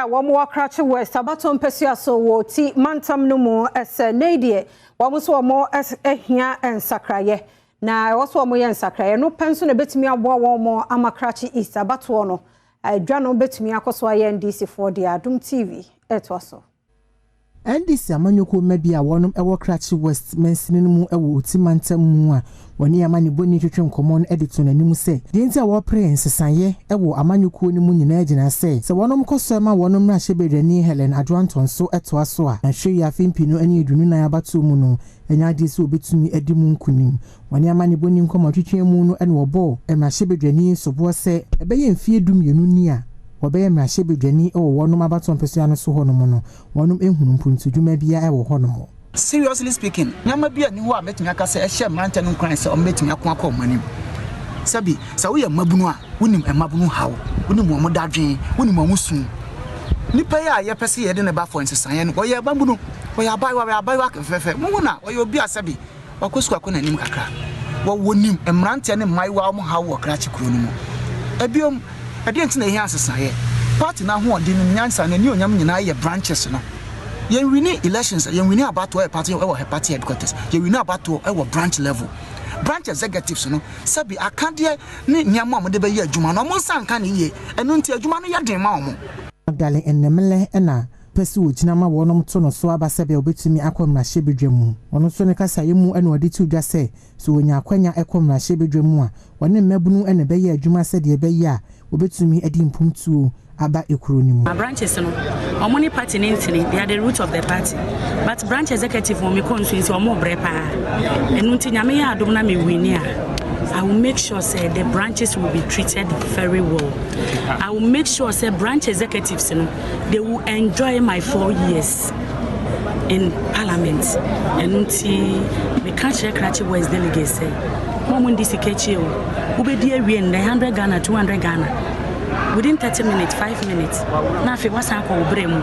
a wɔn wɔ Krachi West abatoɔ mpasua so wɔ Oti mantam no mu sɛ nnɛ yi deɛ wɔn nso wɔn ahia nsakraeɛ na ɛwɔ so wɔn yɛ nsakraeɛ no pɛ nso na ɛbɛtumi aboa wɔn ama Krachi East abatoɔ no adwa no bɛtumi akɔ so ayɛ NDC foɔ deɛ. Adom TV ɛtoa so. NDC amanyɔkuo mma bi a wɔnom wɔ Krachi West mansini no mu wɔ Oti mantam mu a wɔne amanebɔni twetwe nkɔmmɔ no de to n'anim sɛ deɛ nti a wɔrepere nsesaeɛ wɔ amanyɔkuo no mu nyinaa gyina sɛ sɛ wɔnom kɔ so ma wɔnom mmarahyɛbadwani Helen Adwoa Ntɔnso toa so a, nhwɛ yi afe 2024 abatoɔ mu no ɛnyɛ adeɛ sɛ wɔbɛtumi adi mu nkonim. Wɔne amanebɔni nkɔmmɔtwetwe mu no na wɔbɔɔ mmarahyɛbadwani soboɔ sɛ ɛbɛyɛ mfeɛ 12 ni a wɔbɛyɛ mmarahyɛbadwani wɔ wɔnom abatoɔ mpasua no so hɔnom no, wɔnom ehunu mpuntudwuma biara wɔ hɔnom. Seriously speaking, nneɛma bi a ni hɔ a mɛtumi aka sɛ ɛhyɛ mmeranteɛ no nkuran sɛ ɔmo bɛtumi ako akɔ ɔmo anim. Sɛbi, sɛ woyɛ mmabunu a, wonim mmabunu haw, wonim wɔn dadwen, wonim wɔn su. Nipa yi a yɛpɛ sɛ yɛde ne ba fɔ nsesaeɛ no, ɔyɛ mmabunu, ɔyɛ abayewa, ɔyɛ abayewa fɛfɛɛfɛ. Muhu na ɔyɛ obi a sɛbi wakɔ sukuu akɔ n'anim kakra. Wɔwɔ nim mmeranteɛ ne mmaayewa wɔn haw wɔ Krachi kuro no mu. Ebiom, ɛdeɛ nti na ehia nsesaeɛ? Party n'ahoɔden no, nyansa no, onyam nyinaa yɛ branches no. Yɛn win elections, yɛn win abatoɔ yɛ party ɛwɔ party headquarters, yɛn win abatoɔ ɛwɔ branch level. Branch executives no, sɛbi, akadeɛ ne nneɛma a wɔde bɛyɛ adwuma no, wɔn nsa nka ne yie. Ɛno nti adwuma no yɛ den ma wɔn. Magdalene Enemle ɛna pɛ sɛ wɔgyina ma wɔnom to no so aba sɛbea wɔbɛtumi akɔ mmarahyɛbadwa mu. Ɔno nso ne kasaeɛ mu ɛna ɔde to dwa sɛ sɛ wɔnya akwanya ɛkɔ mmarahyɛbadwa mu a, wɔne mmabunu ɛna ɛbɛyɛ adwuma sɛdeɛ ɛbɛyɛ a wɔbɛtumi de mpomtuo aba ekuro no mu. Branches no, ɔmo ne party ne ntini, they are the root of the party, but branch executive wɔ me constituency, ɔmo brɛ paa. Ɛno nti Nyame yɛ adom na me win a, I will make sure sɛ the branches will be treated very well. I will make sure sɛ branch executives no, they will enjoy my 4 years in parliament. Ɛno nti meka kyerɛ Krachi West delegates sɛ mo a mondi sika akyi o, wobɛdi awie nnɛ 100 Ghana, 200 Ghana, within 30 minutes, 5 minutes, na afei wasan akɔ wo berɛ mu.